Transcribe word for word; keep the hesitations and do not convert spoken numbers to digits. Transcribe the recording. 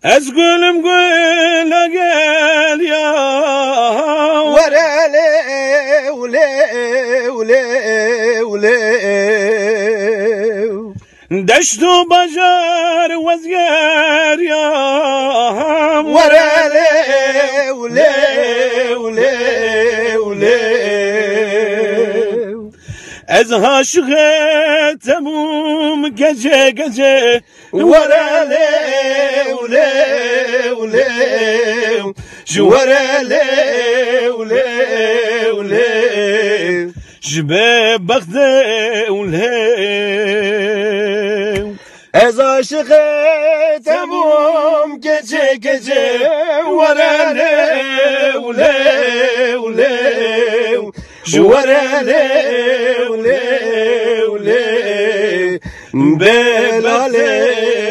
Ez gulim gula gel ya. Were lê, lê, lê, lê. Deşt û bajar wezger ya. Were lê, lê, lê, lê. Ez aşık temum gece gece. Were lêw, lêw, lêw. Ji were lêw, lêw, lêw. Ji bê bextê û lêw. Ez aşık temum gece gece. Were lêw, lêw, lêw. Ji were lêw, lêw, lêw. Bê lalê.